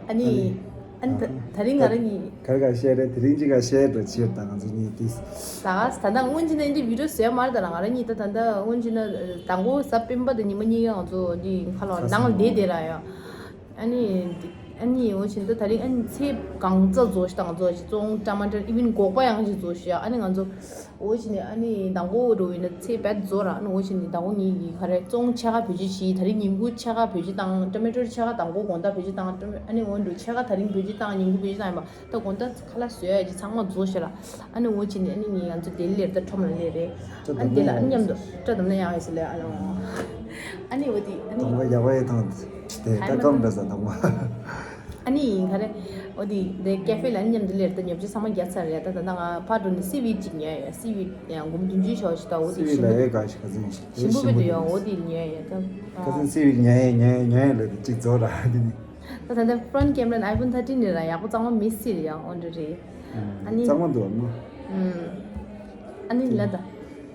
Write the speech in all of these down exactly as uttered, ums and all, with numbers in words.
ཨ་ནི། ཨ་ནི་ད་ད་རིང་ང་རང་གཉིས། ག་རེ་ག་བཤད་རེད། དེ་རིང་ཅིག་ག་བཤད་འགྲོ་ཕྱིར་དང་ང་ཚོ་གཉིས་ཏིས། ད་ད་ལྟ་སྔོན་ཆད་ན་འདི་བི་ཌིའོ་བཟོས་མ་རེད། ད་ང་རང་གཉིས་ད་ད་ལྟ་སྔོན་ཆད་ན་དང་པོ་གཟའ་སྤེན་པ་དང་ཉི་མ་གཉིས་ཀ་ང་ཚོ་འདི་ཁ་ལོ་ནང་ལ་བསྡད་བསྡད་ར་ཡོད། ཨ་ནི། ཨ་ནི་འོ་བྱས་ད་ད་རིང་ཨ་ནི་ཚེ་གང་ཙམ་རྫོགས་ཤག་དང་རྫོགས་ཤག་བཙོང་ཊ་མ་ཊར་ཨི་ཝན་སྒོག་པ་ཡང་ཅིག་རྫོགས་ཤག་ཨ་ནི་ང་ཚོ། འོ་བྱས་ནས་ཨ་ནི་དང་པོ་འགྲོ་བའི་ན་ཚེ་བད་རྫོགས་ར། ཨ་ནི་འོ་བྱས་ནས་དང་པོ་ཉིད་ཀྱི་ག་རེ་བཙོང་ཕྱེད་ཀ་བེད་སྤྱོད་བྱས། ད་རིང་ཉིན་གུང་ཕྱེད་ཀ་བེད་སྤྱོད་བཏང་། ཊ་མ་ཊར་ཕྱེད་ཀ་དང་པོ་དགོང་དག་བེད་སྤྱོད་བཏང་། ཊ་མ་ཨ་ནི་འོ་འགྲོ་ཕྱེད་ཀ་ད་རིང་བེད་སྤྱོད་བཏང་། ཉིན་གུང་བེད་སྤྱོད་བཏང་ཡིན་པ། ད་དགོང་དག་ཁ་ལག་བཟོ་ཡ་ཅིག་ཚང་མ་རྫོགས་ཤག་ར། ཨ་ནི་འོ་བྱས་ནས་ཨ་ནི་ངས་ང་ཚོ་དེ་ལེར་ད་ཁྲོམ་ལ་སླེབས་རེད། ཨ་ནི་དེ་ལ་ཨ་ནི་མཉམ་དུ་སྐྲ་བཏབ་ན་ཡག་ཡོད་ཟེར་ལེ། ཨ་ལ། ཨ་ནི་འོ་དེ་ཨ་ནི། དང་པོ་ཡག་པོ་ཡོད་དང་དེ་ད་ཀམ་འདྲ་ས་དང་པོ། ཨ་ནི་ཡིན་ག་རེ། འོ་དེ་དེ་ཀེ་ཧྥེ་ལ་མཉམ་དུ་སླེབས་ད་ཉོ་ཆ་ཚང་མ་རྒྱག་ཚར་རེད། ད་ད་ད་ང་ཕར་འགྲོ་ནས་སི་ཝིཌ་ཅིག་ཉོས་ཡོད། སི་ཝིཌ་ཡང་སྒོར་མོ་བདུན་ཅུའི་ཤོག་ཞིག་ད། འོ་དེ་སི་ཝིཌ་ཞིམ་པོ་ལ་ཡོད་ག་ཞིག་ག་ཚོད་ཞིམ་པོ་བེད་དུ་ཡོད། འོ་དེ་ཉོས་ཡོད་ད། ཁ་སང་སི་ཝིཌ་ཉོས་ཡོད་ཉོས་ཡོད་ཉོས་ཡོད་ལ་དེ་གཅིག་རྫོགས་ར་དེ་ནི། ད་ད་ད་ཕྲོན་ཊི་ཀེམ་ར་ནི་ཨའི་ཕོན་ཐར་ཊིན་རེད་ར། ཡག་པོ་གཙང་མ་མི་སྲིད་རེད་ཡ། འོ་འདྲ་རེད། ཨ་ནི། གཙང་མ་འདུག་ཨ་མ། ཨ་ནི་ལ་ད།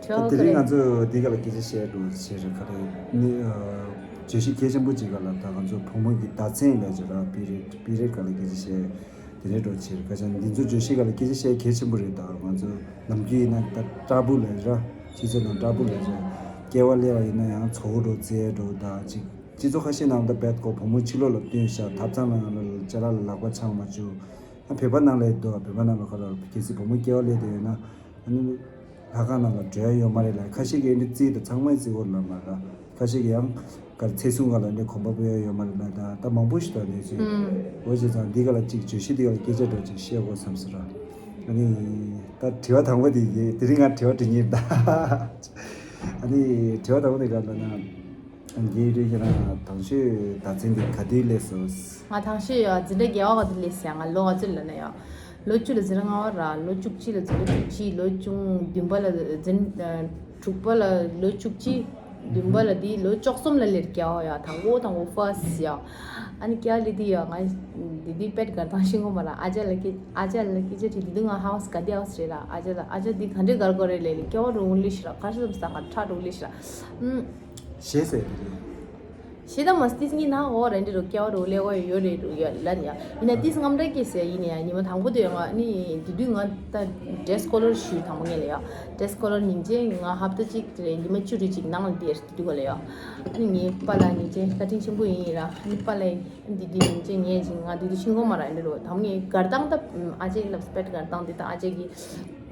དྲི་བ་དེ་ག་རིང་རེད། ང་ཚོས་འདི་ག་ལ་སྐད་ཆ་བཤད་འགྲོ་ཟེར་རེད། ག་རེ་ནི་བརྗོད་གཞི་གལ་ཆེན་པོ་ཅིག་ག་ལ་ད་ང་ཚོ་བུ་མོ་གི་ཟླ་མཚན་ལ་ཅིག་ར་པི་རེད་པི་རེད་ག་ལ་སྐད་ཆ་བཤད་དེ་རེད་འགྲོ་ཟེར། ག་ཅང་འདི་ཚོ་བརྗོད་གཞི་ག་ལ་སྐད་ཆ་བཤད་གལ་ཆེན་པོ་རེད། ད་ང་ཚོ་ནམ་རྒྱུན་ཡིན་ན་ད་སྐྲ་སྦུག་ལ་ར་སྤྱི་ཚོགས་ནང་སྐྲ་སྦུག་ལ་ཅིག་སྐྱེ་བ་སླེབས་པ་ཡིན་ན་ཡང་ཚོགས་འགྲོ་རྩེད་འགྲོ་ད་ཅིག་སྤྱི་ཚོགས་ཁ་ཤས་ནང་ད་བད་ཀོ་བུ་མོ་ཕྱི་ལོགས་ལ་བཏོན་ཤག་ཐབ་ཚང་ནང་ལ་ཅ་ལག་ལ་ལག་པ་འཆང་མ་བཅུག་ཨ་བོད་པ་ནང་ལ་ཡོད་དོ། བོད་པ་ནང་ལ་ཁ་ལ་གལ་སྲིད་བུ་མོ་སྐྱེ་བ་སླེབས་དེ་ཡོད་ན་ཨ་ནི་ལྷ་ཁང་ནང་ལ་འགྲོ་ཡ་ཡོད་མ་རེད་ལ། ཁ་ཤས་ཀྱིས་ཨ་ནི་རྩིས་དང་ཚང་མའི་རྩིས་སྐོར་ལ་མ་ར། ཁ་ཤས་ཀྱིས་ཡང་གར་ཚེ་སྲུང་ག་ལ་ཨ་ནི་གོམ་པ་སྤོ་ཡ་ཡོད་མ་རེད་ལ། ད་ད་མང་པོ་ཞིག་ད་ནས་ཚུལ་འོ་བྱས་ཙང་འདི་ག་ལ་གཅིག་བརྗོད་གཞི་འདི་ག་ལ་སྐད་ཆ་འགྲོ་ཅིག་བཤད་དགོས་བསམ་སོང་ར། ཨ་ནི་ད་དྲི་བ་དང་པོ་དེ་དེ་རིང་ང་དྲི་བ་དྲི་ཉེར་ད། ཨ་ནི་དྲི་བ་དང་པོ་དེ་ག་ལ་ན། རྒན་རེད་ཁྱེད་རང་དང་ཤོས་ཟླ་མཚན་འདི་ག་དུས་སླེབས་སོང་། ང་དང་ཤོས་ཡ་འཛིན་གྲྭ་བརྒྱད་པ་ག་དུས་སླེབས་སོང་། ང་ལོ་ག་ཚོད་ལ་ན་ཡ། ལོ་བཅུ་ལ་འཛིན་གྲྭ་ལྔ་པ་ར། ལོ་བཅུ་གཅིག་ལ་འཛིན་གྲྭ་བཅུ་གཅིག་ལོ་ཆུང་བདུན་པ་ལ་འཛིན་ཨ་དྲུག་པ་ལ་ལོ་བཅུ་གཅིག་བདུན་པ་ལ་འདི་ལོ་བཅུ་གསུམ་ལ་སླེབས་སྐྱ་བ་ཡ། དང་པོ་དང་པོ་ཕར་སི་ཡ། ཨ་ནི་སྐྱ་ལི་དི་ཡ་ང་འདི་དུས་པད་གར་དང་ཤིང་གོ་མ་ར། ཨ་ཅག་ལ་སྐད་ཨ་ཅག་ལ་སྐད་ཆ་དྲིས། དེ་དུས་ང་ཧའུ་སི་ག་དེ་ཧའུ་སི་རེད་ལ། ཨ་ཅག་ལ་ཨ་ཅག་འདི་ག་འདྲས་གར་དགོས་རེད་ལས་ལས་སྐྱ་བ་རུང་ལི་ཤི་ར། ག་ཤི་དམ་ས་ག་ཁྲ་རུང་ལི་ཤི་ར། ཨུམ། ཞེས་ཟེར་དེ་རེད། ཞེ་ད་མ་སྟིས་ངི་ན་འོ་རེ་འདི་རུ་སྐྱ་བ་རུང་ལས་འོ་ཡོད་རེད་རུ་ཡ་ལ་ཡ། ཡིན་ན་ཏིས་རྔམ་འདྲ་སྐྱེས་ཟེར་ཡིན་ཡ། ཉི་མ་དང་པོ་དེ་ཡ་ང་ནི་དེ་དུས་ང་ད་ཌེ་སི་ཀོ་ལར་ཞུས་དང་པོ་ངས་ལ་ཡ། ཌེ་སི་ཀོ་ལར་ཉིན་བྱེད་ང་ཧབ་ཏ་གཅིག་དེ་རེད། ཉི་མ་བཅུ་རེ་གཅིག་ནང་ལ་དེ་རེད་དུས་ག་ལ་ཡ། ཨ་ནི་ངའི་པཱ་ལགས་ཉིན་བྱེད་བཀའ་དྲིན་ཆེན་པོ་ཡིན་ཡིན་ར། ཨ་ནི་པཱ་ལགས་འདི་འདི་ཉིན་བྱེད་ངས་ཅིག་ང་འདི་འདི་ཤིང་གོ་མ་ར་འདི་རུ་དམ་ངའི་གར་སྟངས་ད་ཨ་ཅེ་ལབ་སྤེད་གར་སྟངས་འདི་ད་ཨ་ཅེ་གི་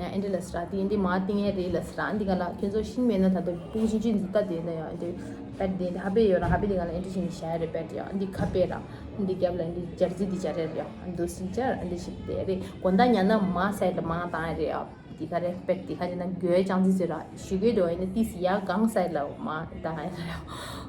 ཨ་འདི་ལ་སྲ་འདི་འདི་མ་ཏིང་ཨེ་རེ་ལ་སྲ་འདི་ག་ལ་ཁྱོད་ཚོ་ཤིང་མེད་ན་ད་དུ་ཕུག་ཤིང་ཅི་འདི་ད་དེ་ན་ཡ་འདི་སྤེད་འདི་འདི་ཧ་པེ་ཡོད་ར། ཧ་པེ་འདི་ག་ལ་ཨ་འདི་ཤིང་ཤ་རེ་སྤེད་ཡ་འདི་ཁ་པེ་ར། འདི་རྒྱབ་ལ་འདི་འབྱར་རྩི་འདི་འབྱར་རེ་ར། འདི་སྲིན་འབྱར་འདི་ཞིག་དེ་རེ་གོ་ད་ཉ་ན་མ་སའི་ལ་མ་ཏང་ཨེ་རེ་ཡ། དེ་ག་རེ་པེད་དེ་ག་རེ་ན་གོས་ཅང་ཙི་ཟེར་ར། ཞུ་གོས་འགྲོ་ཡིན་ན་ཏིས་ཡ་གང་སའི་ལ་མ་ད་ཧ་ར་ཡ།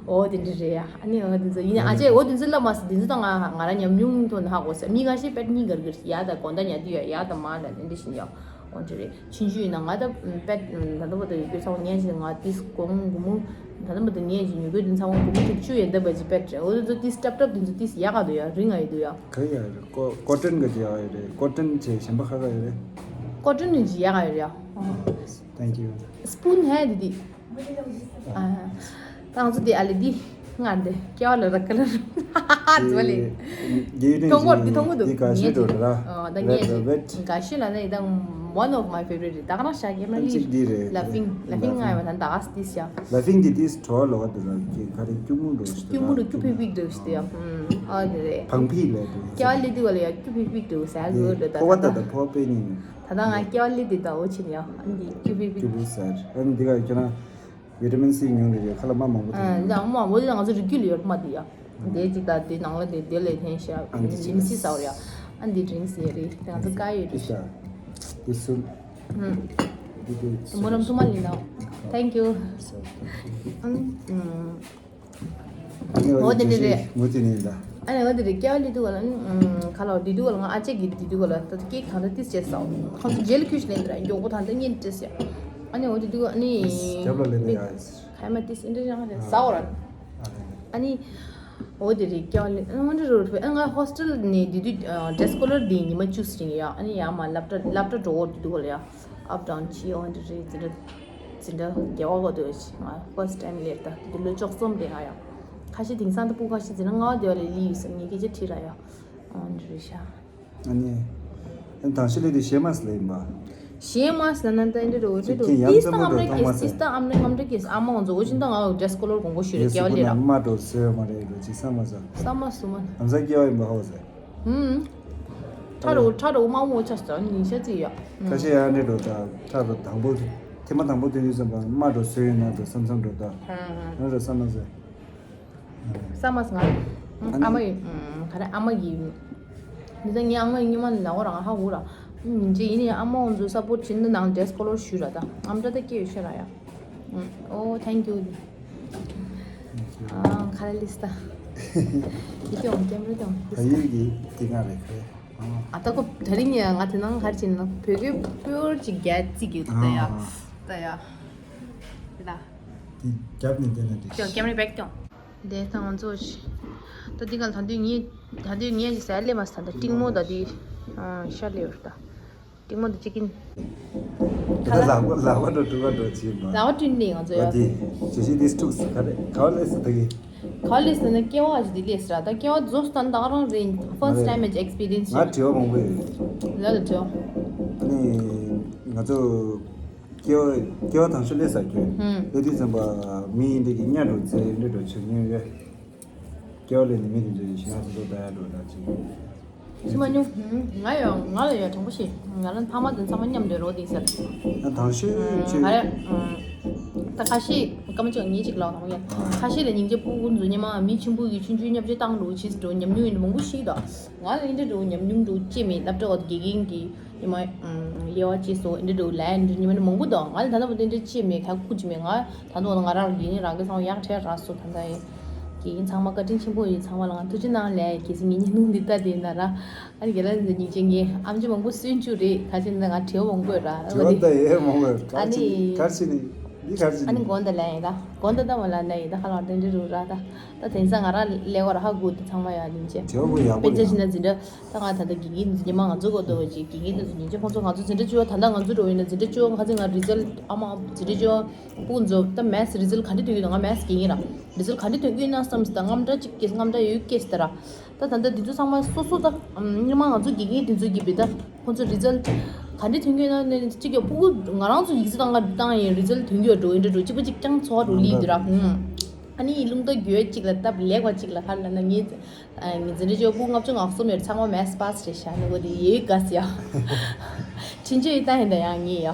འོ་དེ་འདྲ་རེད་ཡ། ཨ་ནི་འོ་དེ་ཚོ་ཡིན་ན་ཨ་ཅེ་འོ་དེ་ཚོ་ལ་མ་སི་དེ་ཚོ་དང་ང་ང་ར་ཉམས་མྱོང་ཐོན་ཧ་གོ་ས། མི་ཁ་ཤས་པེད་གཉིས་གར་གར་ཡ་ད་གོ་ད་ཉ་དུ་ཡ་ཡ་ད་མ་ལ་དེ་འདྲ་བཞིན་ཡ། འོ་འདྲ་རེད། ཆུང་ཆུང་ཡིན་ན་ང་ད་པེད་ད་ད་བ་ད་ཡོད་གོས་ཚང་བ་ངས་ཅི་ང་ཏིས་གོང་གུ་མུ་ད་ད་བ་ད་ངས་ཅི་ཉོ་གོས་དེ་ཚང་བ་གུ་མུ་དྲུག་ཅུ་ཡན་ད་བ་ཅི་པེད་རེད། འོ་དེ་ཚོ་ཏིས་ཏབ་ཏབ་དེ་ཚོ་ཏིས་ཡ་ག་དུ་ཡ་རིང་ང་ཡོད་དུ་ཡ། ག་ཡ་རེད། ཀོ་ཀོ་ཊོན་ག་ཅི་ཡ་ཡོད་རེད། ཀོ་ཊོན་ཅེ་གཞན་པ་ཁ་ག་ཡོད་རེད། ཀོ་ཊོན་ནི་ཅི་ཡ་ག་ཡོད་རེད་ཡ། Thank you. སྤུན་ཧེ་དི་དི། ཨ། ད་ང་ཚོ་དེ་ཨ་ལེ་དི། ང་འདི་སྐྱེ་བ་ལ་རག་ག་ལ་རག་ཟོ་ལེ། དེ་ཐོང་གོ་དེ་ཐོང་གོ་འདུག་དེ་ག་ཤེད་འགྲོ་ར། ཨ་ད་ངས་ཅི་ག་ཤེད་ལ་ནི་ད་one of my favorite རེད། ད་ག་རང་ཤ་གེ་མ་ལི་ཅིག་འདི་རེད། ལ་ཕིང་ལ་ཕིང་ང་ཡོད་ད་ད་ག་སི་ཏི་ཤ། ལ་ཕིང་དེ་དེ་གྲོ་ལོ་བ་དུ་ར་ག་རེ་སྐྱུ་མུ་འགྲོ་ཤི་སྐྱུ་མུ་རུ་སྐྱུ་ཕིག་ཕིག་འགྲོ་ཤི་ཡ། ཨ་དེ་རེད། བང་ཕི་ལ་དུ། སྐྱེ་བ་ལི་དུ་བ་ལ་ཡ་སྐྱུ་ཕིག་ཕིག་འགྲོ་ཟ་གི་འགྲོ་ད་ཁོ་བ་ད་ད་ད་ཕོ་པེ་ནི། ད་ད་ང་སྐྱེ་བ་ལི་དུ་ད་འོ་ཆི་ནི་ཡ་ཨ་འདི་སྐྱུ་ཕིག་ཕིག་སྐྱུ་ཕིག་ཟ། ཨ་འདི་ག་ཁྱོད་རང་ཝི་ཊ་མིན་སི་ཉུང་རེད་ཁ་ལ་མ་མང་པོ་ཐོན། ཨ་ཡང་མ་འོ་དེ་ང་ཚོ་རིགས་རྒྱུད་ལ་ཡོད་མ་དེ་ཡ། དེ་ཅིག་ད་དེ་ནང་ལ་དེ་དེ་ལས་ཐོན་ཤག་ཨ་འདི་ཅིག་ལིམ་སི་ཟ་བ་རེད་ཡ། ཨ་འདི་ཌི་རིང་སི་ཡ་རེད། དེ་ང་ཚོ་དཀའ་ཡོད་རེད། དེ་སུ། ཨུམ། དེ་དེ་མོ་རམ་ཐུ་མ་ལིན་ནོ། Thank you. ཨུམ། འོ་དེ་འདྲ་རེད། མུ་ཏི་ནི་ད། ཨ་ནི་འོ་དེ་རེད། སྐྱེ་བ་ལི་དུ་བ་ལ་ཁ་ལོ་དི་དུ་བ་ལ་ང་ཨ་ཅེ་གི་དི་དུ་བ་ལ་ད་ཀེག་ཐང་ད་ཏིས་ཅེས་སོ། ཁོང་ཚོ་ཇེལ་ཁུ་ཤི་ལེན་དུ་ར་མགྱོགས་པོ་ཐང་ད་ཉིན་ཏིས་ཡ། ཨ་ནི་འོ་དི་དུ་བ་ནི་རྒྱབ་ལ་ལེན་ད་ཡ། ཁ་མ་ཏིས་ཨིན་དྲ་ཡང་རེད་ཟ་འོ་ར། ཨ་ནི་འོ་དེ་རེད། སྐྱེ་བ་ལི་ཨ་འོ་དེ་རེད། ཨ་ང་ཧོ་སི་ཊེལ་ནི་དི་དུ་ཌེ་སི་ཀོ་ལར་དི་ཉི་མ་བཅུ་སི་རིང་ཡ། ཨ་ནི་ཡ་མ་སློབ་གྲྭ་སློབ་གྲྭ་འགྲོ་འོ་དི་དུ་བ་ལ་ཡ། ཨབ་ཌའུན་བྱེད་འོ་འདྲ་རེད། འཛིན་གྲྭ་འཛིན་གྲྭ་རྒྱལ་བ་གོ་དུ་ང་ཧྥར་སི་ཊི་ཊེམ་སླེབས་ད་དེ་ལོ་བཅུ་གསུམ་རེད་ང་ཡང་། ཁ་ཤས་དེང་སང་ད་སྤུ་ཁ་ཤས་འཛིན་གྲྭ་ལྔ་པ་དེ་བ་ལས་ལི་ཡོད་ཟེར་ངས་སྐད་ཆ་དྲིས་ར་ཡ། ཨོ་འདྲ་ཤ། ཨ་ནི། ཨ་ནི་དང་ཤི་ལེ་དེ་ཤེ་མ་སི་ལེ་ཡིན་པ། ཤེ་མ་སི་ལ་ན་ད་འདྲ་རོ་འདྲ་རོ། ཁྱེད་ཡང་ཏིས་ཙམ་ད་ཨམ་མོ་རེ་ཐོག་མ་ཀེས་ཏིས་ཟེར། ད་ཨམ་རེ་ངམ་རེ་ཀེས་ཨ་མ་ང་ཚོ་འོ་ཅིན་ད་ང་ཌེ་སི་ཀོ་ལོར་དགོངས་པ་ཞུ་རེ་ངས་སྐྱེ་བ་སུ་ལེ་ར། ན་མ་འགྲོ་ཟེར་མ་རེད་འགྲོ་ཅིག་བསམ་མ་ཟ། བསམ་མ་སུ་མ། ཨམ་ཟ་སྐྱེ་བ་ཡིན་པ་ཧོ་ཟེར། ཧུམ། ཁྲ་རོ་ཁྲ་རོ་མ་མོ་ཆ་ས་ཉིན་ཤ་ཙི་ཡ། ཁ་ཤས་ཡང་འདྲ་འགྲོ་ད་ཁྲ་རོ་དང་པོ་ཐེངས་མ་དང་པོ་དུས་ཡུན་ཙམ་པ་མ་འགྲོ་ཟེར་ཡོད་ན་འགྲོ་བསམ་བསམ་འགྲོ་ད། ཧུམ་ཧུམ། ང་རོ་བསམ་མ་ཟ། བསམ་མ་སོང་ང་། ཨ་ནི་ཨ་མ་ཡིས་ག་རེ་ཨ་མ་གིས། འདི་ད་ངའི་ཨ་མ་ཡིས་སྔོན་མ་ནས་ལབ་པ་རང་ཧ་གོ་ར། ཉིན་གཅིག་ཡིན་ནའི་ཨ་མ་ང་ཚོ་སཔོར་ཊི་བྱེད་འདི་ནང་ཌེ་སི་ཀོ་ལོར་ཞུས་ར་ད། ཨམ་ཏྲ་ད་སྐྱེ་ཡོད་ཤ་ར་ཡ། ཨོ་ཐེང་ཀྱུ། ཨ་ཁ་ལ་ལིས་ད། འདི་ཀྱང་ཀེམ་ར་ཀྱང་ལིས་ད། ཕ་ཡུལ་གྱི་དེ་ག་རེད་ཁ་རེད། ཨ་ད་ཁོ་ད་རིང་ཡ་ང་དེ་ནང་ག་རེ་བྱེད་ན་བོད་སྐད་པོར་ཅིག་རྒྱ་ཙིག་གི་ད་ཡ། ཨ་ད་ཡ། དེ་ད། དེ་རྒྱབ་ནས་བསྡད་ན་འགྲིག་ཀྱང་ཀེམ་ར་བེག་ཀྱང་། དེ་ད་ང་ཚོ་ད་འདི་ག་ད་དུས་ངས་ད་དུས་ངས་ཀྱི་ཟ་ལེ་མ་ས་ད་ཏིང་མོ་ད་དེ་ཤ་ལེ་ཡོད་ད། ཏིང་མོ་ད་ཅི་ཀིན། ད་ལག་པ་ལག་པ་འགྲོ་དྲུག་པ་འགྲོ་ཅི་ཡིན་པ། ལག་པ་བསྐྲུན་ནས་ང་ཚོ་ཡ། དེ་ཇེ་ཞིག་དེ་སྤྲུགས་སུ་ག་རེ་ག་བ་ལས་སུ་ད་གི། ག་ལས་སུ་ན་སྐྱེ་བ་ཞིག་དེ་ལས་སུ་ར་ད་སྐྱེ་བ་རྫོགས་སུ་ད་ད་རང་རེད། ཕར་སི་ཊི་ཊེམ་ཨེག་སི་པི་རི་ཡན་སི་ང་ཞིག་དྲི་བ་མང་པོ་ཡོད། ལ་ལ་དྲི་བ། ཨ་ནི་ང་ཚོ། སྐྱེ་བ་སྐྱེ་བ་དང་ཤུལ་ལས་ས་ཁྱོད། ཧུམ། ལས་དུས་ཙམ་པ་མི་ཡིན་འདྲ་གི་གཉའ་འགྲོ་ཚེ་འདྲ་འགྲོ་ཆོས་ཉན་ཡོད། སྐྱེ་བ་ལས་ནི་མི་དེ་ཚོ་ཡི་ཤི་ང་ཚོ་ལྟ་ཡ་འགྲོ་ལ་ཅིག་ཤི་མ་མྱོང་། ཧུམ། ང་ཡང་ང་ལ་ཡང་དྲང་པོ་ཤེས། ང་རང་ཕ་མ་དེ་ཚང་མ་མཉམ་དུ་རོ་དེ་ཟེར། ང་དང་ཤུལ་ཧུམ། ཆོས། ང་རེ། ཧུམ། ད་ཁ་ཤས་སྐར་མ་བཅོ་ལྔ་ཅིག་ལ་གང་ཡ། ཁ་ཤས་ལ་སྙིང་རྗེ་སྤུ་གུ་ཚོ་ཉི་མ་མི་ཆེན་པོ་གི་ཆུང་ཆུང་བརྙས་བཅོས་བཏང་འགྲོ་ཆེས་འགྲོ་ཉམས་མྱོང་ཡིན་མང་པོ་ཤེས་ད། ང་ལ་འདི་འདྲ་ཉམས་མྱོང་འགྲོ་ཅི་མེད་སློབ་གྲྭ་བ་དགེ་རྒན་གྱི། ཉི་མ། ཨམ། དབྱེ་བ་ཕྱེ་སོང་། འདི་འདྲ་ལས་འདི་ཉི་མ་འདི་མང་པོ་འདུག་ང་ལ་ད་ལྟ་བར་དུ་འདི་འདྲ་ཅི་མེད་ཁ་ཁུག་ཅི་མེད། ང་ད་ལྟ་བར་དུ་ང་རང་དགེ་རྒན་རང་གི་ཚང་མ་ཡག་ཁྲེལ་རག་སོང་། ད་ལྟ་ཡི་དགེ་རྒན་ཚང་མ་བཀའ་དྲིན་ཆེན་པོ་ཡིན། ཚང་མ་ལ་ང་ཐུགས་རྗེ་གནང་ལས་གལ་སྲིད་ངའི་ཉིན་མོ་འདི་ལྟ་དེ་ན་ར། ཨ་ནི་རྒན་ལགས་འདི་སྙིང་རྗེ་ངའི་ཨམ་ཆི་མང་པོ་སུན་བཅུག་རེད། ཁ་ཆེ་ན་ང་བྲེལ་བ་མང་པོ་ཡོད་ར། དྲི་བ་ད་ཡེ་མང་པོ་ཡོད། ག་ཨ་ནི་ཅི་ག་ཅི་ནི་འདི་ག་ཅི་ཨ་ནི་ནི་དགོན་ད་ལ་ཡིན་ད་དགོན་ད་ད་མ་ལ་ན་ཡིན་ད་ཧ་ལ་དེ་འདྲ་རུ་ར་ད། ད་དེང་སང་ང་རང་ལས་བར་ཧ་གོ་དེ་ཚང་མ་ཡ་ལིན་ཅེ། དྲི་བ་ཡག་པོ་དཔེ་ཆ་ཡོད། ཤི་ན་འཛིན་གྲྭ། ད་ང་ད་ལྟ་དགེ་རྒན་ཉི་མ་ང་ཚོ་གོ་ཏོ་ཅིག་དགེ་རྒན་དེ་ཚོ་ཉིན་ཆ་ཁོང་ཚོ་ང་ཚོ་འཛིན་གྲྭ་བཅུ་བ་ད་ལྟ་ང་ཚོ་འགྲོ་ཡིན་ན་འཛིན་གྲྭ་བཅུ་བ་ཁ་ཚིག་ང་རི་ཛལ་ཨ་མ་འཛིན་གྲྭ་བཅུ་བ་སྤུ་གུ་ཚོ་ད་མེ་ཐི་རི་ཛལ་ག་འདྲ་ཐོན་གྱི་འདུག་ང་མེ་ཐི་དགེ་རྒན་ར་རི་ཛལ་ག་འདྲ་ཐོན་གྱི་ཡོད་ན་བསམ་སི་ད་རྔམ་འདྲ་ཅིག་སྐྱེས་རྔམ་འདྲ་ཡོད་སྐྱེས་སི་ད་ར། ད་ད་ལྟ་འདི་ཚོ་ཚང་མ་སོ་སོ་ད་ཉི་མ་ང་ཚོ་དགེ་རྒན་དེ་ཚོ་གི་བི་ད་ཁོང་ཚོ་རི་ཛལ་ག་འདྲ་ཐོན་གྱི་ཡོད་ན་ནི་གཅིག་གི་སྤུ་གུ་ང་རང་ཚོ་ཡིག་ཚད་བཏང་ག་བཏང་ཡིན་རི་ཛལ་ཐོན་གྱི་ཡོད་འགྲོ་ཡིན་འདྲ་འགྲོ་གཅིག་པ་གཅིག་རྐྱང་འཚོ་བ་འགྲོ་ལི་འདི་ར། ཨ་ནི་རླུང་རྟ་རྒྱུད་གཅིག་ལ་སྟབས་ལེགས་པ་གཅིག་ལ་ཧ་ལ་ན་ངས། ཨ། ངའི་འཛིན་གྲྭ་ཆུང་ཕྲུག་ལྔ་བཅུ་ང་གསུམ་ཡོད། ཚང་མ་མེ་ཐི་པཱ་སི་རེད་ཤག་ནི་གོ་དེ་ཡོད་དགའ་སི་ཡ། ཕྱིན་ཆད་ཡིན་ད་ཡིན་ད་ཡང་ངས་ཡ།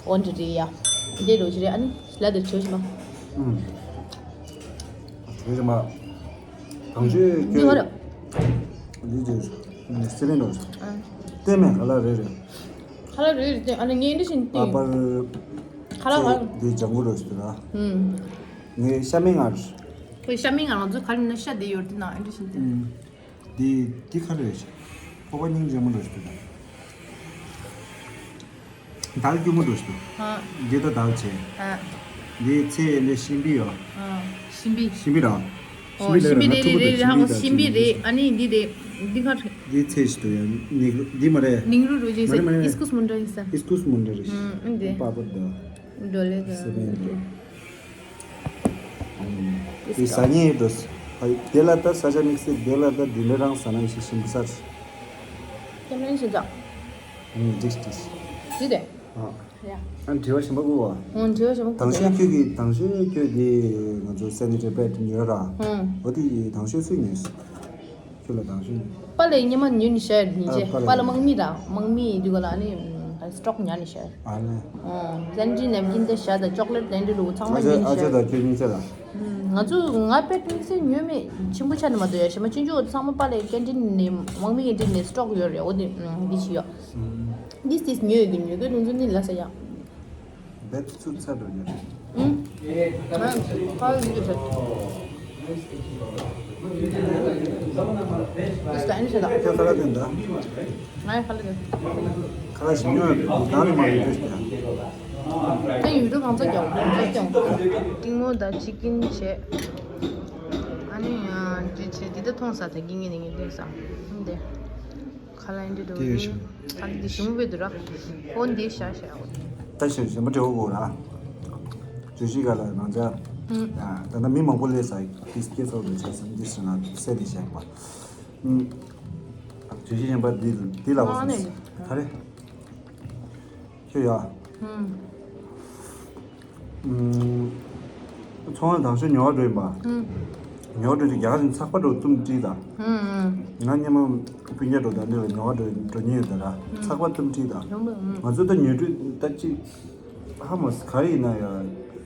འོ་འདྲ་རེད་ཡ། འདི་འགྲོ་ཆི་རེད། ཨ་ནི་ལ་དེར་ཆོས་ཤི་མ། ཨུམ། ཆོས་ཤི་མ། དང་ཆོས་ཁྱོད། འདི་ག་རེད། འདི་ཅི། སི་ལིང་འགྲོ། ཨ། བལྟས་མེད་ག་ལ་རེད་རེད། ག་ལ་རེད་རེད་བལྟས། ཨ་ནི་ངས་འདི་བཞིན་བལྟས། པ་པར། ག་ལ་ག་ལ། འདི་ལྗང་གུ་འགྲོ་ཞིག་ལ། ཨུམ། ངའི་ཤ་མེད་ངར། ཁོའི་ཤ་མེད་ངར་ང་ཚོ་ག་རེ་ན་ཤ་དེ་ཡོད་དེ་ན་ཨེ་འདྲ་བཞིན་དེ། ཨུམ། འདི་འདི་ག་རེ་རེད། ཕོར་པ་སྙིང་རྗེ་མོ་འདྲ་ཞིག་འདུག་དལ་སྐྱུར་མོ་འདྲ་ཞིག་འདུག་ཨ། འདི་ད་དལ་ཆེ། ཨ། འདི་ཚེ་ལས་ཤིང་པི་ཡོད། ཨ། ཤིང་པི། ཤིང་པི་ར། ཨོ་ཤིང་པི་ལ་ཤིང་པི་ར་རེད་ན་ཕྲུ་གུ་རེད་དང་ཧ་གོ་ཤིང་པི་ཤིང་པི་དང་ཤིང་པི་རེད། ཨ་ནི་འདི་རེད། འདི་ག་རེད། འདི་ཚེ་ཞིག་འདུག་ཡ། ནིག་རུ་འདི་མ་རེད། ནིང་རུ་རུ་ཇི་མ་རེད་མ་རེད་མ་རེད། ཨིས་ཀུས་མུན་ཏྲ་ཡིན་ས། ཨིས་ཀུས་མུན་ཏྲ་རེད། ཨ་འདི། པ་པོ་འདི། འགྲོ་ལེ་ད། སེ་བན་འདི། དེ་ཟ་ཉེ་འགྲོ། དེ་ལ་ད་ས་ཆ་དམིགས་བསལ་དེ་ལ་ད་དེ་འདྲ་རང་ཟ་ན་ཡེ་ཤེས་ཤིན་པོ་ས་རེད། ཀེམ་རན་ཞིག་ཟ། ཨུམ། འགྲིག་འགྲིག་ཅི་དེ། ཨ། ཡ། ཨ་དྲི་བ་གཞན་པ་དགོས་པ། ཨོ་དྲི་བ་གཞན་པ་དགོས་པ། དང་ཤོས་ཁྱོད་ཀྱི་དང་ཤོས་ཁྱོད་ཀྱི་ང་ཚོ་སེ་ནི་ཊི་རི་པེཌ་ཉོས་ར། ཨུམ། འོ་དེ་དང་ཤོས་སུས་ཉོས། ཁྱོད་ལ་དང་ཤོས། པཱ་ལགས་ཉི་མ་ཉོས་ནི་ཤར་ཉིན་ཨ་བྱས། པཱ་ལགས། པཱ་ལགས་དམག་མི་ར་དམག་མི་འདི་ག་ལ་ནི་སི་ཊོག་ཉར་ནི་ཤར། ཨ་ལེ། ཨོ། སེ་ནི་ཊི་རི་ནེབ་ཀིན་དེ་ཤར་དང་ཅོག་ལེཊ་དེ་འདྲ་ལུག་ཚང་མ་ཨ་ཅག་ཉོས་ནི་ཨ་ཅག་ཤར། དང་ཁྱོད་གཉིས་ཆ་ལ། ང་ཚོ་ང་པེ་ཏྲིན་སེ་ཉོས་མེད་ཆེན་པོ་ཆ་ནི་མ་གཏོགས་ཡ་ཞེ་མ་ཆུང་ཆུང་ཚང་མ་པཱ་ལགས་ཀེན་ཊིན་ནས་དམག་མི་ཀེན་ཊིན་ནས་སི་ཊོག་ཡོད་རེད། འོ་དེ་འདི་ཞིག་ཡོད། འདི་སྟིས་ཉོས་ཡོད་ཀྱི་ཉོས་ཀྱི་ལུང་ཚོ་ནི་ལ་ས་ཡ། བེད་ཚུར་ཚར་འགྲོ་ཉོས་རེད། ཨུམ། ང་ཁ་ལ་ཡོད་ས། སྟིས་ད་ནི་ས་ད། ཁྱོད་ཁ་ལ་དེ་འདྲ། ང་ཡང་ཁ་ལ་དེ། ཁ་ལ་ཞིམ་ཉོ་ཡོད་གང་ནས་མ་ཡོད་དེ་ཞིག་ཡ། ཁྱོད་ཡུལ་གྲུ་གང་ཚ་རྒྱག་གང་ཚ་རྒྱག་ཏིང་མོ་ད་ཅི་ཀིན་བྱས། ཨ་ནི་ཡང་འདི་བྱས་འདི་ད་མཐོང་ས་ད་ཀིན་ངེད་ནས་ངེད་ཀིན་ས་འདི། ཁ་ལ་འདི་འགྲོ་དེ་ཡོད་ཤག་ཨ་འདི་ཞིམ་པོ་བེད་དུ་ར། ཨོ་འདི་ཤ་ཤ་ཨོ། ད་ཞིམ་ཞིམ་པོ་འདྲ་བོ་གོ་ར། བརྗོད་གཞི་ག་ལ་ནང་ཆ། ཨུམ། ད་ལྟ་མི་མང་པོ་སླེབས་ས་ཡིན་སྐྱེས་ཚོགས་འདུ་བྱས་ས་འདི་ཞིག་ན་སེ་འདི་བྱས་པ། ཨུམ། བཞི་གཞན་པ་འདི་འདི་ལ་བ་སོང་། ག་རེ། ཁྱོད་ཡ། ཚོང་ལ་དང་ཤོས་ཉོ་བ་འགྲོ་ཡིན་པ། ཉོ་བ་འགྲོ་དུས་རྒྱ་གར་ཚགས་པར་འགྲོ་བཏུམ་བྲིས་དང་། ང་སྙེ་མ་སྤུན་ཀྱག་འགྲོ་དང་འདི་ལ་ཉོ་བ་འགྲོ་འགྲོ་ཉེན་ཡོད་ད་ར། ཚགས་པར་བཏུམ་བྲིས་དང་། ང་ཚོ་ད་ཉོ་སྤྲོད་ད་ཅི། ཧ་མ་ག་རེ་ཡིན་ན་ཡ།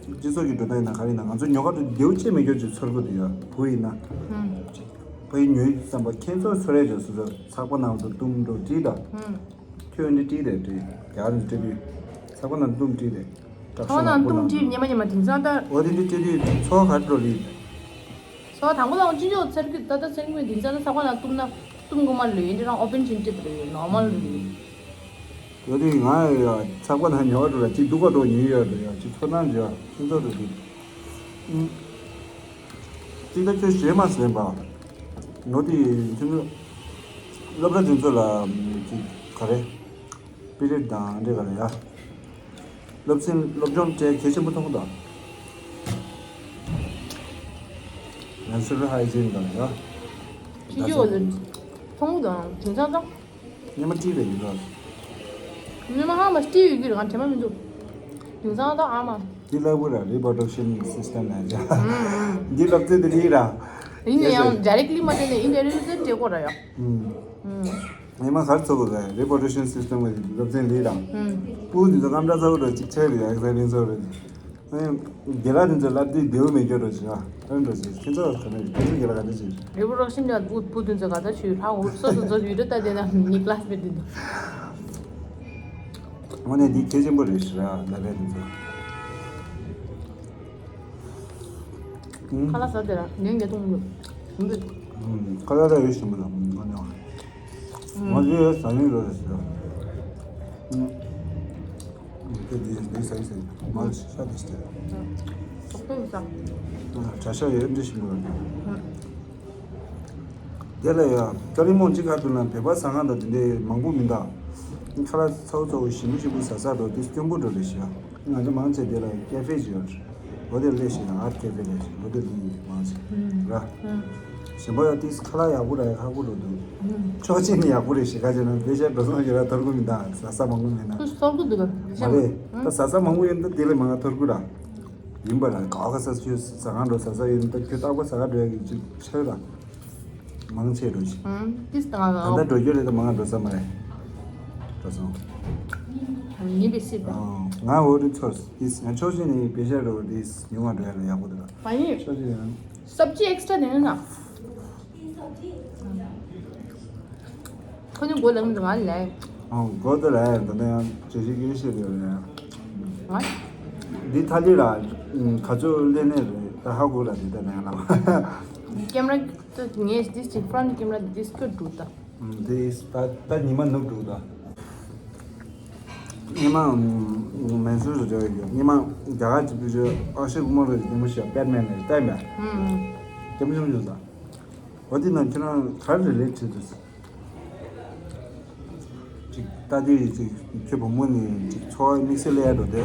སྤྱི་ཚོགས་ཀྱི་འགྲོ་སྟངས་ཡིན་ན་ག་རེ་ཡིན་ན་ང་ཚོ་ཉོ་ག་འགྲོ་རྒྱུ་ཅེས་མེད་རྒྱུ་ཅིག་ཚོར་གི་འདུག་ཡ། བུ་ཡིན་ན། ཕ་ཡུལ་ཉོ་ཡི་བསམ་པ་ཁྱེད་ཚོ་ཚོར་ཡ་ཅིག་སོ་སོ་ཚགས་པར་ནང་དུ་བཏུམ་འགྲོ་བྲིས་དང་། ཁྱོད་འདི་བྲིས་རེད་བྲིས། རྒྱ་གར་འདི་བྲིས་དུས། ཚགས་པར་ནང་བཏུམ་བྲིས་རེད། ཚགས་པར་ནང་བཏུམ་བྲིས་ཉི་མ་ཉི་མ་དེང་སང་ད། འོ་དེ་འདི་བྲིས་དུས་ཚོགས་ག་རེ་འགྲོ་རེད། སོ་དང་པོ་དང་སྤྱི་ཚོགས་ཚེར་གི་ད་ལྟ་སེམས་ཁུངས་དེང་སང་ན་ཚགས་པར་ནང་བཏུམ་ན་བཏུམ་དགོས་མ་ལོས་ཡིན་དེ་རང་ཨོ་པན་ཕྱིན་ཅི་རེད་ནོར་མལ་རེད། ལོ་དེ་ང་ཡ་ཚགས་པར་ནང་ཉོ་བ་འགྲོ་ལ་གཅིག་སྡུག་པ་འགྲོ་ཉེན་ཡོད་རེད་ཡ་གཅིག་ཚོར་སྣང་བྱེད་ཡ་ཁྱེད་ཚོ་རེད་དེ། ཨུམ། གཅིག་ད་ཁྱོད་ཞེ་མ་ཟིན་པ། ལོ་དེ་ཁྱོད་ཚོ་སློབ་གྲྭ་དེ་ཚོ་ལ་གཅིག་ག་རེ། པི་རེད་དང་འདྲེ་ག་རེ་ཡ། སློབ་ཚན་སློབ་སྦྱོང་སྤྲད་གལ་ཆེན་པོ་མཐོང་གི་འདུག Menstrual hygiene དང་ཡ། ཕྱི་རྒྱུ་བ་ལ་མཐོང་གི་འདུག་དེང་སང་ད། སྙེ་མ་སྤྲིས་པའི་ཡིན་རོགས། སྙེ་མ་ཧ་མ་སྤྲིས་ཡོད་ཀྱི་རེད་ང་དྲན་པ་མི་འདུག་དེང་སང་ད་ཨ་མ། འདི་ལྟ་བུ་ར་reproduction system ལ་ཡ། འདི་སློབ་ཚན་དེ་འདི་ར། ཡིན་ན་ཡང་directly མ་སྤྲད་ནས་indirectly སྤྲད་དགོས་ར་ཡ། ཨུམ། ཉི་མ་གར་ཚོགས་ཀྱི་reproduction system གྱི་སློབ་ཚན་ལས་དང་། ཨུམ། སྤུ་གུ་འདི་ཚོ་རྔམ་དྲག་ཚ་བོ་འགྲོ་གཅིག་ཆགས་རེད་ཡག་ས་ལེན་ཚོགས་རེད། ཨེ། རྒན་ལགས་འདི་ཚོ་བསླབ་དུས་བདེ་བོ་མེད་སྐྱོ་འགྲོ་ཞིག་ཨ། ཨ་འགྲོ་ཞིག་ཁྱེད་ཚོ་ག་ནས་ཁྱེད་ཚོ་རྒན་ལགས་ག་འདྲ་ཞིག reproduction ལ་སྤུ་སྤུ་དུས་ཚོད་ག་ད་ཆུ་ལྷག་འུར་སོ་སོ་ཚོ་ཡུལ་དུ་ལྟ་དེ་ན་ནི་class མེད་དུས་འདུག་དངོས་གནས་འདི་གལ་ཆེན་པོ་རེད་ཞིག་ཨ་ལབ་པའི་འདི་ཚོ། ཁ་ལག་ཟ་དེ་ར་ངན་གེ་གཏོང་འདུག་ཁ་ལག་ད་ཡོད་ཞིམ་པོ་ལ་ངོ་ནས་ང་ཚོའི་ཟ་ཡིན་རོ་ཟེར། ཨུམ། དེ་འདི་འདི་ཟ་ཡིན་ཟེར། མ་ཤ་དེ་ཟེར། ཏོག་ཏོག་ཟ། གྲྭ་ཤག་ཡོད་འདི་ཞིམ་པོ་རེད། དེ་ལ་ཡ་ཀ་ལི་མོང་གཅིག་ཁ་ཐུག་ན་བོད་པ་ཟ་ཁང་དང་དེ་འདྲའི་མང་པོ་མི་འདུག་ཁ་ལག་ཚ་བོ་ཚ་བོ་ཞིམ་པོ་ཞིམ་པོ་ཟ་ས་འགྲོ་དེ་སྐྱོན་པོ་འགྲོ་རེད་ཤག་ང་ཚོ་མང་ཆེ་དེ་ལ་ཀེ་ཧྥེ་ཅིག་ཡོད་རེད། ལོ་དེར་སླེབས་ཤིང་ཨར་ཀེ་ཕེ་ལས་ཤིང་ལོ་དེར་ལུས་ཡིན་མང་ཆེ་ར། ཞིམ་པོ་ཡ་ཏིས་ཁ་ལག་ཡག་པོ་ར་ཡ་ཁག་པོ་འགྲོ་འདུག་ཕྱོགས་གཅིག་ནས་ཡག་པོ་རེད་ཞེ་ག་བྱས་ན་བེ་ཤ་འགྲོ་སོང་ཞེ་ར་ཐོར་གུ་མི་འདུག་ཟ་ས་མང་པོ་མེད་ན། ཁོས་ཐོར་གུ་འདུག་ག་མ་རེད་ད་ཟ་ས་མང་པོ་ཡོད་ན་ད་དེ་ལས་མང་ང་ཐོར་གུ་ར། ཡིན་པ་ར་ག་ག་ས་ཁྱོད་ཟ་ཁང་འགྲོ་ཟ་ས་ཡོད་ན་ད་ཁྱོད་རྟག་པར་ཟ་ག་འགྲོ་ཡ་གི་ཅིག་ཆོད་ར། མང་ཆེ་འགྲོ་ཞིག་ཨང་། ཏིས་དང་ད་ལྟ་འགྲོ་རྒྱུ་རེད་ད་མང་ང་འགྲོ་ས་མ་རེད། འགྲོ་སོང་། ཡིན་པའི་སྲིད་པ། ང་འོ་རི་ཚོར་ཏིས་ང་ཕྱོགས་གཅིག་ནས་བེ་ཤ་རོ་ཏིས་ཉུང་བ་འགྲོ་ཡ་ལ་ཡག་པོ་འདུག་ད། བ་ཡིན། ཕྱོགས་གཅིག་ཡང་། སབ་ཅི་ཨེག་སི་ཊྲ་དེ་ནས་ན། ཁོ་ནི་མགོ་ལངས་འདུག་ང་ལས། ཨང་མགོ་དེ་ལ་ཡང་ད་ནས་ཡང་བྱེད་ཤེས་ཀྱི་ཤེས་ཡོད་རེད། ང་། འདི་ཐ་ལི་ལ་ག་ཚོད་ལེན་ནས་རེད་ད་ཧ་གོ་ལ་འདི་ད་ནས་ལ། ཀེམ་ར། ད་ངས་འདི་ཅིག་ཕྲོན་ཊི་ཀེམ་ར་འདི་སྐྱོ་འགྲོ་ད། འདི་ད་ད་ཉི་མ་ནུབ་འགྲོ་ད། ཉི་མ་མེན་སུར་རེ་རེ་ཉི་མ་རྒྱ་གར་གྱི་བུ་ཆོས་ཨ་ཤེ་ཀུ་མར་རེ་ཉི་མ་ཞིག་པེ་ཊི་མེན་རེ་ལྟ་ཡིན་པས། ཀེམ་ཅུང་ཅུང་ད། འོ་དེ་ན་ཁྱོད་རང་ག་རེ་རི་ལེ་ཊི་བྱེད་དུས། ཅིག་ལྟ་དུས་ཅིག་ཁྱོད་བུ་མོ་ནི་ཅིག་འཚོ་བ་དམིགས་བསལ་ལས་འགྲོ་དེ།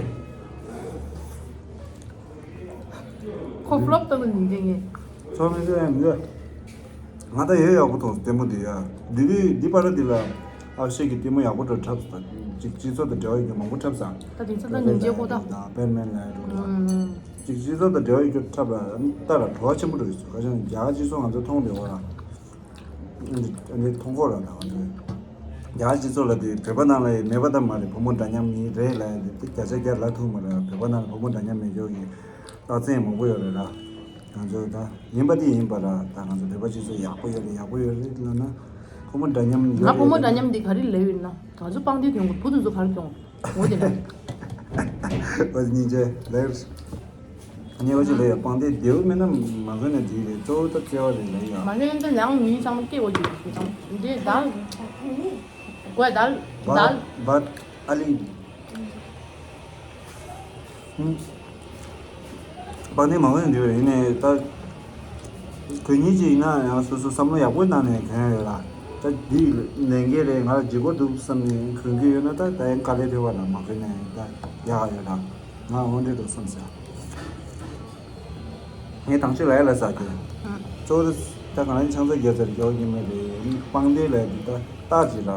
ཁོ་ཕློབ་ལྟ་བུ་ཉིན་དེ་ངས། འཚོ་བ་དམིགས་བསལ་ཡང་མི་འདུག་ང་ད་ཡོད་ཡག་པོ་མཐོང་ལྟད་མོ་དེ་ཡ། འདི་དུས་འདི་པར་འདི་ལ་ཨ་ཤེ་གི་ལྟད་མོ་ཡག་པོ་འགྲོ་འཁྲབ་ཅིག་སྤྱི་ཚོགས་དང་འབྲེལ་བ་ཡོད་མཁན་མང་པོ་འཁྲབ་ས། ད་དེང་སང་ད་ཉིན་རྗེ་ཁོ་ད། པེ་ཊི་མེན་ལ་འགྲོ་ཅིག་སྤྱི་ཚོགས་དང་འབྲེལ་བ་ཡོད་འཁྲབ་ལ་ལྟ་ལ་བྲོ་བ་ཆེན་པོ་འགྲོ་ཡོད་ཁ་ཆེན་རྒྱ་གར་སྤྱི་ཚོགས་ང་ཚོ་མཐོང་བདེ་བ་ལ། འདི་མཐོང་གོ་ར་ད་ག་འདུག་རྒྱ་གར་སྤྱི་ཚོགས་ལ་དེ་བོད་པ་ནང་ལ་ཡི་མེད་པ་ད་མ་རེད་བུ་མོ་འདྲ་མཉམ་ཡིན་རེད་ལ་ཡི་དེ་བརྒྱ་ཆ་བརྒྱ་ལ་ཐུག་མ་རེད་བོད་པ་ནང་ལ་བུ་མོ་འདྲ་མཉམ་མེད་ཀྱོག་གི་རྟགས་མཚན་མང་པོ་ཡོད་རེད་ལ། ང་ཚོ་ད་ཡིན་པ་དེ་ཡིན་པ་ར་ད་ང་ཚོ་བོད་པ་སྤྱི་ཚོགས་ཡག་པོ་ཡོད་རེད་ཡག་པོ་ཡོད་རེད་ལབ་ན་བུ་མོ་འདྲ་མཉམ་ཡོད་ང་བུ་མོ་རེད་འདྲ་མཉམ་འདི་ག་རེ་ལབ་ཡོད་ན་ང་ཚོ་སྤང་སྡེ་ཐོན་དགོས་བུ་དེ་ཚོ་ག་རེ་སྐྱོང་འོ་དེ་ན། འོ་དེ་སྙིང་རྗེ་ལེགས། ངས་འོ་ཅི་ལབ་ཡ་སྤང་སྡེ་རྡེའུ་མེད་ན་མ་གོན་ན་འགྲིག་རེད་གཙོ་བོ་ད་བརྩེ་བ་རེད་ལབ་ཡ། མ་གོན་ན་ད་ལའང་མིའི་ཚང་མ་སྐྱེ་འོ་དེ་འདི་ད། གོས་དལ་དལ། བ་ཨ་ལི། སྤང་སྡེ་མང་པོ་ཞིག་འདུག་ཡིན་ནའི་ད། གོན་མཁན་ཅིག་ཡིན་ན་ཡང་སོ་སོ་བསམ་བློ་ཡག་པོ་བཏང་ནས་གོན་ཡོད་ལ། ད་འདི་ལས་འགན་རེད་ང་ལ་བརྗེ་པོ་འདུག་བསམ་ནས་གོན་གྱི་ཡོད་ན་ད་ད་ཡང་དཀའ་ལས་ཐེབས་པ་ལ་མ་གོན་ནས་ད་ཡག་ཡོད་ལ། ང་འོ་འདྲས་འདུག་བསམ་ཟེར། ངས་དང་ཤོས་ལ་ཡ་ལ་ཟ་གི་གཙོ་བོ་ད་ང་རང་ཆང་ས་རྒྱག་ཚར་རྒྱག་གི་མེད་རེད་སྤང་སྡེ་ལ་ཡ་འདི་ད། རྟགས་ཅིག་ར།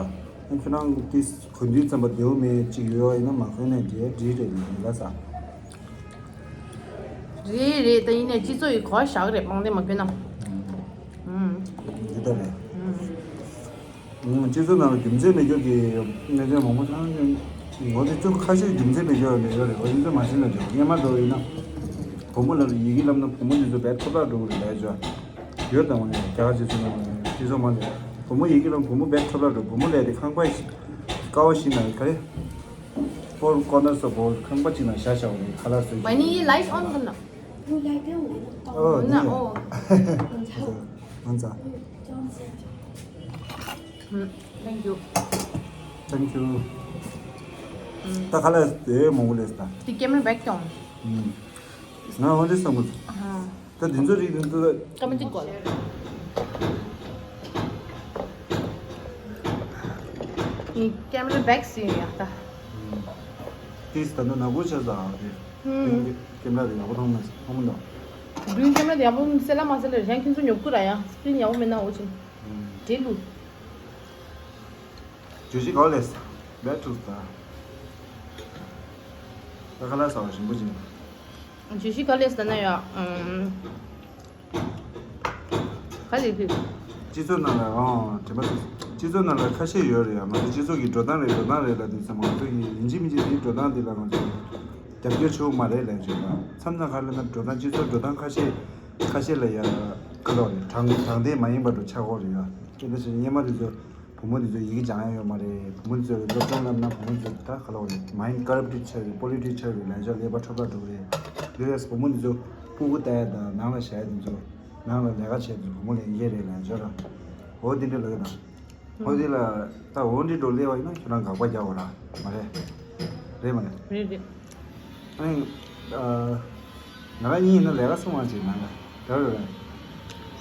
ཁྱོད་རང་དེ་གོན་དུས་ཙམ་པ་བདེ་བོ་མེད་ཅིག་ཡོད་ཡིན་ན། མ་གོན་ནས་འདྲེ་འདྲེ་རེད་ལ་ས། རེད་རེད། ད་ཡིན་ནས་སྤྱི་ཚོགས་ཡི་གོ་བ་བཞག་རེད། པང་གདན་མ་གོན་ན། ཨུམ། འདི་ལྟར་རེད། ཨུམ། སྤྱི་ཚོགས་ནང་ལ་རྒྱུ་མཚན་མེད་རྒྱུ་གི་གནས་ཚུལ་མང་པོ་ཚང་། ངོ་དེ་ཚོ་ཁ་ཤས་རྒྱུ་མཚན་མེད་རྒྱུ་ལ་ཡོད་རེད། འོ་དེ་ཚོ་མ་ཤེས་ན་ཅོ། སྔོན་མ་འགྲོ་ཡིན་ན་བུ་མོ་ལ་ཡི་གེ་བསླབ་ན་བུ་མོ་དེ་ཚོ་བས་ཐོབ་ཐང་འགྲོ་གི་རེད་ལས་ཅོ། ཡོད་དང་བ་ནས་རྒྱ་གར་སྤྱི་ཚོགས་ནང་སྤྱི་ཚོགས་མང་ཆེ་བུ་མོ་ཡི་གེ་བསླབ་བུ་མོ་བས་ཐོབ་ཐང་འགྲོ། བུ་མོ་ལས་དེ་ཁང་པ་ཀ་བ་ཞིག་ན་ག་རེ། Four corners of all ཁང་པ་གཅིག་ནང་བཞག་བཞག་པ་རེད། ཁ་ལག་བཟོ། Why need you light on? Oh, no. Oh. ང་ཚ། Thank you. Thank you. ད་ཁ་ལག་དེ་མང་པོ་ལས་ད། དེ་camera back ཀྱང་། ང་འོན་ཏེ་བསམ་གི། ད་འདི་ཚོ་རིགས་འདི་ཚོ། ཀ་མ་ཅིག་གོ་ལ། ངའི་camera back ཟིན་ཡ་ད། ཏིས་ད་ནི་ནག་པོ་ཆགས་ས་ཨ་དེ། ཧུམ། ཀེམ་ར་དེ་ཡག་པོ་མཐོང་མ་མཐོང་མི་འདུག་མདུན་ཀེམ་ར་དེ་ཡག་པོ་གསལ་ལ་མ་གསལ་ལ་གཞན་ཁྱོད་ཚོ་ཉོབ་ཀུ་ར་ཡ། སི་ཀི་རིན་ཡག་པོ་མེད་ན་འོ་ཅིན། ཧུམ། དེ་ལུ། བརྗོད་གཞི་ག་ལས་བེ་ཐུག་ད། ད་ཁ་ལག་ཟ་བ་ཞིམ་པོ་ཅིག་བརྗོད་གཞི་ག་ལས་ཟ་ན་ཡ། ཨམ། ག་ལས་ཕིབ། སྤྱི་ཚོགས་ནང་ལ་ཨང་དྲན་པ་ཐུབ། སྤྱི་ཚོགས་ནང་ལ་ཁ་ཤས་ཡོད་རེད་ཡ། ང་ཚོ་སྤྱི་ཚོགས་ཀྱི་འགྲོ་སྟངས་རེད་འགྲོ་སྟངས་རེད་ལ་དུས་ཙམ་ང་ཚོ་ཡིན་ཡིན་གཅིག་མིན་གཅིག་དེའི་འགྲོ་སྟངས་དེ་ལ་ང་ཚོ་རྒྱབ་སྐྱོར་བྱེད་དགོས་མ་རེད་ལབ་བརྗོད་པ། མཚམས་མཚམས་ཁ་ལ་ན་འགྲོ་སྟངས་སྤྱི་ཚོགས་འགྲོ་སྟངས་ཁ་ཤས་ཁ་ཤས་ལ་ཡ་ག་ལོག་རེད། དྲང་དྲང་བདེན་མ་ཡིན་པ་འགྲོ་ཆགས་ཀྱི་རེད་ཡ། དེ་འདྲ་ཞིག་སྔོན་མ་དེ་ཚོ། བུ་མོ་དེ་ཚོ་ཡི་གེ་སྦྱང་ཡ་ཡོད་མ་རེད། བུ་མོ་དེ་ཚོ་སློབ་སྦྱོང་བསླབ་ན་བུ་མོ་དེ་ཚོ་ད་ག་ལ་བ་རེད། མ་ཡིན་ཀ་རབ་ཊི་ཆགས་རེད། པོ་ལི་ཊི་ཆགས་རེད། ལན་ཆགས་ཀླད་པ་འཕྲོ་བརླག་འགྲོ་གི་རེད། དེ་རེད། བུ་མོ་དེ་ཚོ་སྤུ་གུ་ལྟ་ཡ་དང་ནང་ལ་བཞག་ཡ་དེ་ཚོ་ནང་ལ་ལས་ཀ་བྱས་དེ་ཚོ་བུ་མོ་ལས་ཡིན་གྱི་རེད་ལན་ཆགས་ར། འོ་དེ་འདྲ་ལ་གི་དང་འོ་དེ་ལ་ད་འོ་འདྲི་འགྲོ་སླེབས་པ་ཡིན་ན་ཁྱོད་རང་དགག་པ་རྒྱག་འོ་ར་མ་རེད། རེད་མ་རེད། རེད་རེད། ཨ་ནི། ཨ། ང་རང་གཉིས་ཡིན་ན་ལས་ཀ་སོང་བ་ཅིག་ནང་ལ་རེད་རེད།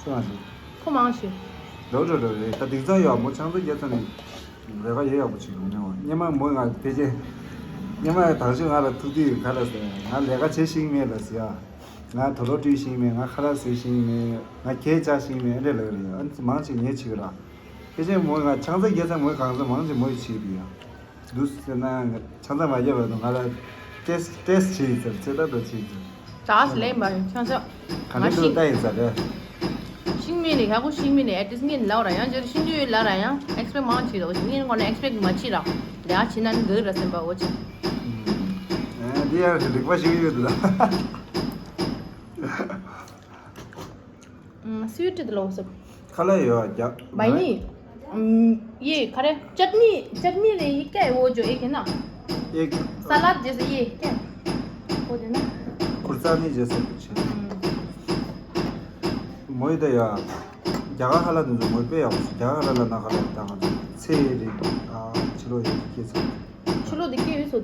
སོང་བ་ཅིག་ཁོ་མང་ཞིག་འགྲོ་འགྲོ་འགྲོ་རེད། ད་དེང་སང་ཡོད་མོ་ཆང་ཚ་རྒྱག་ཚ་ནི་ལས་ཀ་ཡོད་ཡག་པོ་ཅིག་ཡོང་ནས་བ། སྔོན་མ་མོ་ང་ཕལ་ཆེར་སྔོན་མ་དང་ཤོས་ང་ལ་ཐུག་དུས་ག་ལ་ཟེར། ང་ལས་ཀ་བྱེད་ཤེས་མེད་ལ་ཟེར་ཡ། ང་དུག་ལོག་བཀྲུ་ཤེས་མེད། ང་ཁ་ལག་བཟོ་ཤེས་མེད། ང་གད་བཅག་ཤེས་མེད། ཨ་འདྲས་ལབ་རེད། ཨ་ནི་མང་ཅིག་ཉེས་ཆེ་གི་ར། ཕལ་ཆེར་མོ་ང་ཆང་ཚ་རྒྱག་ཚ་མོ་གང་ཚ་མང་ཆེ་མོ་ཡི་བྱེད་དུ་ཡ། འདུག་ཟེར་ན་ང་ཆང་ཚ་མ་རྒྱབ་པ་དང་ང་ལ་ཏེས་ཏེས་བྱེད་ཡིན་ཟེར། ཚེ་ད་དུ་བྱེད་ཡིན་ཟེར། ད་ལས་མ་ཡིན་ཆང་ཚ། ག་ང་ནས་ཤིང་ལྟ་ཡིན་ཟེར་རེད། ཤིང་མི་ནི་ཧ་གོ་ཤིང་མི་ནི་ཨེ་ཏིས་ངན་ལའོ་ར་ཡང་ཇེར་ཤིང་དུ་ཡོད་ལ་ར་ཡང་ཨེགས་སི་པེག་མང་ཆེ་ར། འོ་ཅི་ངན་ཁོ་ན་ཨེགས་སི་པེག་མ་ཆེ་ར། ལ་ཡང་ཆེ་ན་ནི་ག་ར་སེམས་པ་འོ་ཅི། ཨ་འདི་ཡང་རིག་པ་ཞིག་ཡོད་ལ། སི་ཝི་ཊི་དེ་ལོ་སོ། ཁ་ལག་ཡོད་རྒྱ། མ་ཡིན། ཡེ་ག་རེ་ཅཊ་ནི་ཅཊ་ནི་རེ་ཡི་ཀེ་འོ་ཇོ་ཨེ་ཀེ་ན། ཨེ། ས་ལད་རྗེས་སུ་ཡེ་ཀེ། འོ་དེ་ན། ཁུར་ས་ནི་རྗེས་སུ་ཆེ། མོ་ཡི་ད་ཡ། རྒྱ་གར་ཁ་ལག་དེ་ཚོ་མོ་དཔེ་ཡག་པོ། རྒྱ་གར་ཁ་ལག་ལ་ན་ཁ་ལག་ད་ང་ཚོ་ཚེ་རིང་ཨ་ཕྱི་ལོ་ཡོད་སྐྱེས་ཚེ། ཕྱི་ལོ་དེ་སྐྱེས་ཡོད་སོ།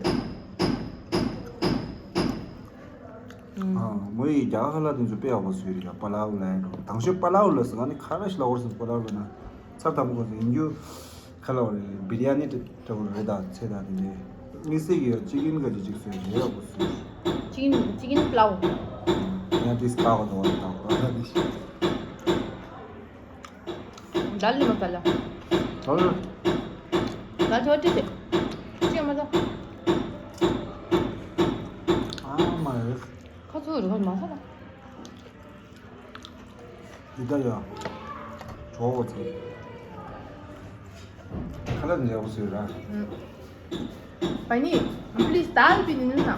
ཨ། མོ་ཡིས་རྒྱ་གར་ཁ་ལག་དེ་ཚོ་དཔེ་ཡག་པོ་བཟོས་རེད་ཡ། པ་ལའུ་ལ་ཡིན་རུང་དང་ཤོས་པ་ལའུ་ལ་ཟེར་ག་ནི་ཁ་ར་ཤི་ལ་འོར་སོང་པ་ལའུ་ལ་ན་ཚར་དང་པོ་གོ་ཡིན་རྒྱུ་ཁ་ལ་བ་རེད། བི་རི་ཡ་ནི་འདྲ་བོ་རེད། ད་ཚེ་ད་དེ་འདྲའི་དམིགས་བསལ་གྱི་ཡ་ཅི་ཀིན་ག་ཅི་ཅིག་བཟོས་རེད་ཡག་པོ་བཟོས། ཅི་ཀིན་ཅི་ཀིན་པ་ལའུ། ཡང་དེ་སྐ་བ་དང་བ་དང་བ་དེ་ཤི། ད་ལི་མ་ཀ་ལ། ཨ། ད་ཆོ་ཏི་ཏི། ཅི་མ་ད། ཨ་མ་རེད། ཁ་ཚུགས་རེད་ཁ་མ་ས་ད། འདི་ད་ཡ། གྲོགས་པོ་ཚོ། ཁ་ལག་འཇལ་བོ་ཟོས་ར། ཨུམ། པ་ནི། པི་ལི་སི་ད་ལ་པི་ནི་ནི་ན།